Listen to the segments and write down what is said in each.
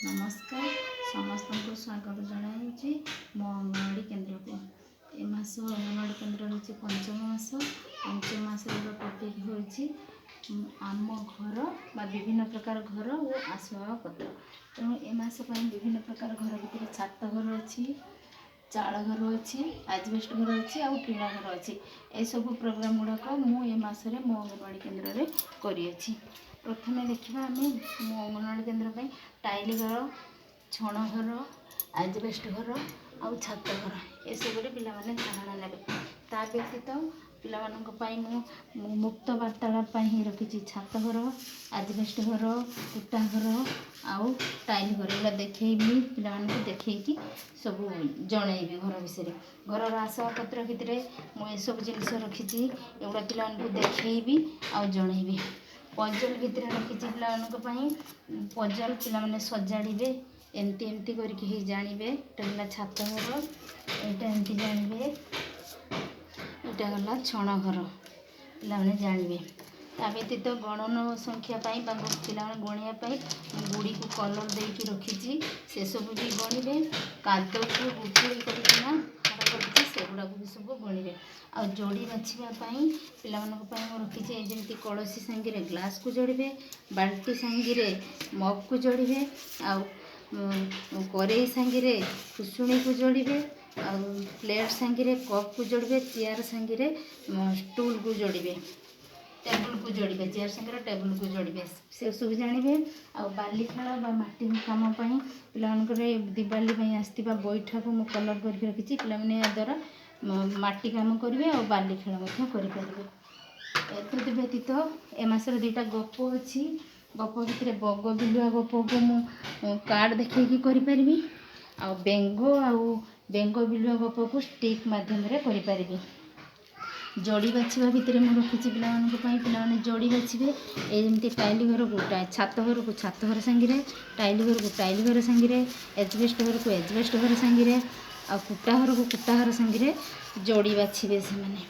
ନମସ୍କାର, ସମସ୍ତଙ୍କୁ ସ୍ୱାଗତ ଜଣାଉଛି ମୋ ଅଙ୍ଗନବାଡ଼ି କେନ୍ଦ୍ରକୁ। ଏ ମାସ ଅଙ୍ଗନବାଡ଼ି କେନ୍ଦ୍ର ହେଉଛି ପଞ୍ଚମ ମାସ। ପଞ୍ଚମ ମାସର ଟପିକ୍ ହେଉଛି ଆମ ଘର ବା ବିଭିନ୍ନ ପ୍ରକାର ଘର ଓ ଆସବାବପତ୍ର। ତେଣୁ ଏ ମାସ ପାଇଁ ବିଭିନ୍ନ ପ୍ରକାର ଘର ଭିତରେ ଛାତ ଘର ଅଛି, ଚାଳ ଘର ଅଛି, ଆଜବେଷ୍ଟ ଘର ଅଛି ଆଉ ଟିଣ ଘର ଅଛି। ଏସବୁ ପ୍ରୋଗ୍ରାମ୍ ଗୁଡ଼ାକ ମୁଁ ଏ ମାସରେ ମୋ ଅଙ୍ଗନବାଡ଼ି କେନ୍ଦ୍ରରେ କରିଅଛି। ପ୍ରଥମେ ଦେଖିବା ଆମେ ମୋ ଅଙ୍ଗନବାଡ଼ି କେନ୍ଦ୍ର ପାଇଁ ଟାଇଲି ଘର, ଛଣ ଘର, ଆଜବେଷ୍ଟ ଘର ଆଉ ଛାତ ଘର, ଏସବୁରେ ପିଲାମାନେ ଧାରଣା ନେବେ। ତା ବ୍ୟତୀତ ପିଲାମାନଙ୍କ ପାଇଁ ମୁଁ ମୁକ୍ତ ବାର୍ତ୍ତାଳାପ ପାଇଁ ହିଁ ରଖିଛି ଛାତ ଘର, ଆଜବେଷ୍ଟ ଘର, କୁଟା ଘର ଆଉ ଟାଇଲି ଘର। ଏଗୁଡ଼ା ଦେଖେଇବି, ପିଲାମାନଙ୍କୁ ଦେଖେଇକି ସବୁ ଜଣେଇବି ଘର ବିଷୟରେ। ଘରର ଆସବାବପତ୍ର ଭିତରେ ମୁଁ ଏସବୁ ଜିନିଷ ରଖିଛି। ଏଗୁଡ଼ା ପିଲାମାନଙ୍କୁ ଦେଖେଇବି ଆଉ ଜଣେଇବି। ପଜଲ୍ ଭିତରେ ରଖିଛି ପିଲାମାନଙ୍କ ପାଇଁ ପଜଲ୍, ପିଲାମାନେ ସଜାଡ଼ିବେ, ଏମିତି ଏମିତି କରିକି ହିଁ ଜାଣିବେ। ଏଇଟା ହେଲା ଛାତ ଘର, ଏଇଟା ଏମିତି ଜାଣିବେ। ଏଇଟା ହେଲା ଛଣ ଘର, ପିଲାମାନେ ଜାଣିବେ। ତା ବ୍ୟତୀତ ଗଣନ ସଂଖ୍ୟା ପାଇଁ ବା ପିଲାମାନେ ଗଣିବା ପାଇଁ ମୁଁ ଗୁଡ଼ିକୁ କଲର୍ ଦେଇକି ରଖିଛି, ସେସବୁ ବି ଗଣିବେ। କାଦକୁ ଗୁଠୁଳି କରିକିନା ହାଡ଼ କରିଛି, ସେଗୁଡ଼ାକୁ ବି ସବୁ ଗଣିବେ। ଆଉ ଯୋଡ଼ି ବାଛିବା ପାଇଁ ପିଲାମାନଙ୍କ ପାଇଁ ମୁଁ ରଖିଛି ଯେମିତି କଳସୀ ସାଙ୍ଗରେ ଗ୍ଲାସ୍କୁ ଯୋଡ଼ିବେ, ବାଲ୍ଟି ସାଙ୍ଗରେ ମଗ୍କୁ ଯୋଡ଼ିବେ, ଆଉ କରେଇ ସାଙ୍ଗରେ ଖୁସୁଣିକୁ ଯୋଡ଼ିବେ, ଆଉ ପ୍ଲେଟ୍ ସାଙ୍ଗରେ କପ୍କୁ ଯୋଡ଼ିବେ, ଚେୟାର ସାଙ୍ଗରେ ଷ୍ଟୁଲ୍କୁ ଯୋଡ଼ିବେ, ଟେବୁଲ୍କୁ ଯୋଡ଼ିବେ, ଚେୟାର ସାଙ୍ଗରେ ଟେବୁଲ୍କୁ ଯୋଡ଼ିବେ, ସେସବୁ ଜାଣିବେ। ଆଉ ବାଲି ଖେଳ ବା ମାଟି କାମ ପାଇଁ ପିଲାମାନଙ୍କର ଦିୱାଲୀ ପାଇଁ ଆସିଥିବା ବୈଠାକୁ ମୁଁ କଲର୍ କରିକି ରଖିଛି। ପିଲାମାନେ ଏହାଦ୍ୱାରା ମାଟି କାମ କରିବେ ଆଉ ବାଲି ଖେଳ ମଧ୍ୟ କରିପାରିବେ। ଏତଦ୍ ବ୍ୟତୀତ ଏ ମାସରେ ଦୁଇଟା ଗପ ଅଛି। ଗପ ଭିତରେ ବଗ ବିଲୁଆ ଗପକୁ ମୁଁ କାର୍ଡ଼ ଦେଖେଇକି କରିପାରିବି, ଆଉ ବେଙ୍ଗ ବିଲୁଆ ଗପକୁ ଷ୍ଟିକ୍ ମାଧ୍ୟମରେ କରିପାରିବି। ଯୋଡ଼ି ବାଛିବା ଭିତରେ ମୁଁ ରଖିଛି ପିଲାମାନଙ୍କ ପାଇଁ, ପିଲାମାନେ ଯୋଡ଼ି ବାଛିବେ। ଏ ଯେମିତି ଟାଇଲି ଘରକୁ ଛାତ ଘରକୁ ଛାତ ଘର ସାଙ୍ଗରେ, ଟାଇଲି ଘରକୁ ଟାଇଲି ଘର ସାଙ୍ଗରେ, ଏଜବେଷ୍ଟ ଘରକୁ ଏଜବେଷ୍ଟ ଘର ସାଙ୍ଗରେ, ଆଉ କୁଟା ଘରକୁ କୁଟା ଘର ସାଙ୍ଗରେ ଯୋଡ଼ି ବାଛିବେ ସେମାନେ।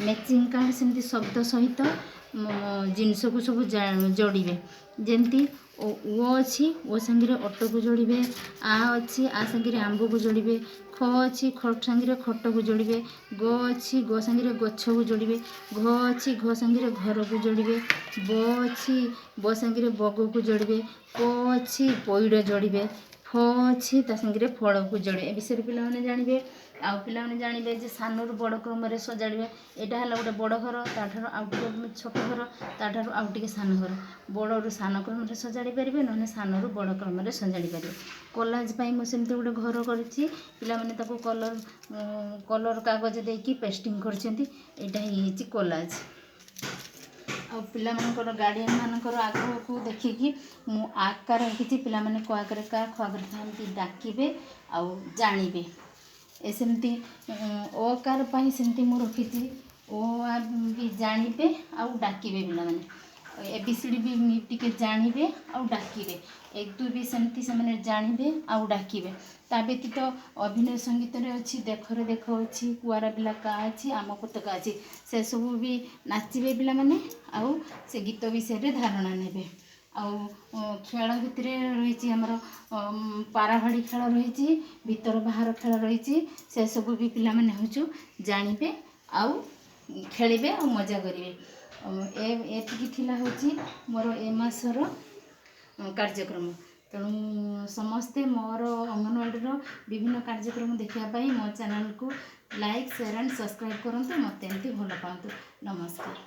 ମ୍ୟାଚିଂ କାର୍ଡ଼ ସେମିତି ଶବ୍ଦ ସହିତ ଜିନିଷକୁ ସବୁ ଯୋଡ଼ିବେ। ଯେମିତି ଓ ଅଛି, ଓ ସାଙ୍ଗରେ ଅଟୋକୁ ଯୋଡ଼ିବେ, ଆ ଅଛି, ଆ ସାଙ୍ଗରେ ଆମ୍ବକୁ ଯୋଡ଼ିବେ, ଖ ଅଛି, ଖ ସାଙ୍ଗରେ ଖଟକୁ ଯୋଡ଼ିବେ, ଗ ଅଛି, ଗ ସାଙ୍ଗରେ ଗଛକୁ ଯୋଡ଼ିବେ, ଘ ଅଛି, ଘ ସାଙ୍ଗରେ ଘରକୁ ଯୋଡ଼ିବେ, ବ ଅଛି, ବ ସାଙ୍ଗରେ ବଗକୁ ଯୋଡ଼ିବେ, ପ ଅଛି, ପଇଡ଼ ଯୋଡ଼ିବେ, ଫ ଅଛି, ତା ସାଙ୍ଗରେ ଫଳକୁ ଯୋଡ଼ିବେ। ଏ ବିଷୟରେ ପିଲାମାନେ ଜାଣିବେ। ଆଉ ପିଲାମାନେ ଜାଣିବେ ଯେ ସାନରୁ ବଡ଼ କ୍ରମରେ ସଜାଡ଼ିବେ। ଏଇଟା ହେଲା ଗୋଟେ ବଡ଼ ଘର, ତା'ଠାରୁ ଆଉ ଟିକେ ଛୋଟ ଘର, ତା'ଠାରୁ ଆଉ ଟିକେ ସାନ ଘର। ବଡ଼ରୁ ସାନ କ୍ରମରେ ସଜାଡ଼ି ପାରିବେ, ନହେଲେ ସାନରୁ ବଡ଼ କ୍ରମରେ ସଜାଡ଼ି ପାରିବେ। କୋଲାଜ ପାଇଁ ମୁଁ ସେମିତି ଗୋଟେ ଘର କରିଛି। ପିଲାମାନେ ତାକୁ କଲର୍ କାଗଜ ଦେଇକି ପେଷ୍ଟିଂ କରିଛନ୍ତି। ଏଇଟା ହେଇଯାଇଛି କୋଲାଜ। ଆଉ ପିଲାମାନଙ୍କର ଗାର୍ଡ଼ିଆନମାନଙ୍କର ଆଗ୍ରହକୁ ଦେଖିକି ମୁଁ ଆକାର ରଖିଛି। ପିଲାମାନେ କ ଆଗରେ କା, ଖ ଆଗରେ ଖା ଏମିତି ଡାକିବେ ଆଉ ଜାଣିବେ। ଏ ସେମିତି ଓକାର ପାଇଁ ସେମିତି ମୁଁ ରଖିଛି। ଓ ଆ ବି ଜାଣିବେ ଆଉ ଡାକିବେ ପିଲାମାନେ। ଏ ବି ସି ଡି ବି ଟିକେ ଜାଣିବେ ଆଉ ଡାକିବେ। 1 2 ବି ସେମିତି ସେମାନେ ଜାଣିବେ ଆଉ ଡାକିବେ। ତା ବ୍ୟତୀତ ଅଭିନୟ ସଙ୍ଗୀତରେ ଅଛି ଦେଖରେ ଦେଖ ଅଛି, କୁଆର ପିଲା କା ଅଛି, ଆମ ପତାକା ଅଛି, ସେସବୁ ବି ନାଚିବେ ପିଲାମାନେ ଆଉ ସେ ଗୀତ ବିଷୟରେ ଧାରଣା ନେବେ। ଆଉ ଖେଳ ଭିତରେ ରହିଛି ଆମର ପାରାଭାଡ଼ି ଖେଳ ରହିଛି, ଭିତର ବାହାର ଖେଳ ରହିଛି, ସେସବୁ ବି ପିଲାମାନେ ହେଉଛୁ ଜାଣିବେ ଆଉ ଖେଳିବେ ଆଉ ମଜା କରିବେ। ଏତିକି ଥିଲା ହେଉଛି ମୋର ଏ ମାସର କାର୍ଯ୍ୟକ୍ରମ। ତେଣୁ ସମସ୍ତେ ମୋର ଅଙ୍ଗନବାଡ଼ିର ବିଭିନ୍ନ କାର୍ଯ୍ୟକ୍ରମ ଦେଖିବା ପାଇଁ ମୋ ଚ୍ୟାନେଲକୁ ଲାଇକ୍, ସେୟାର ଆଣ୍ଡ ସବସ୍କ୍ରାଇବ୍ କରନ୍ତୁ। ମୋତେ ଏମିତି ଭଲ ପାଆନ୍ତୁ। ନମସ୍କାର।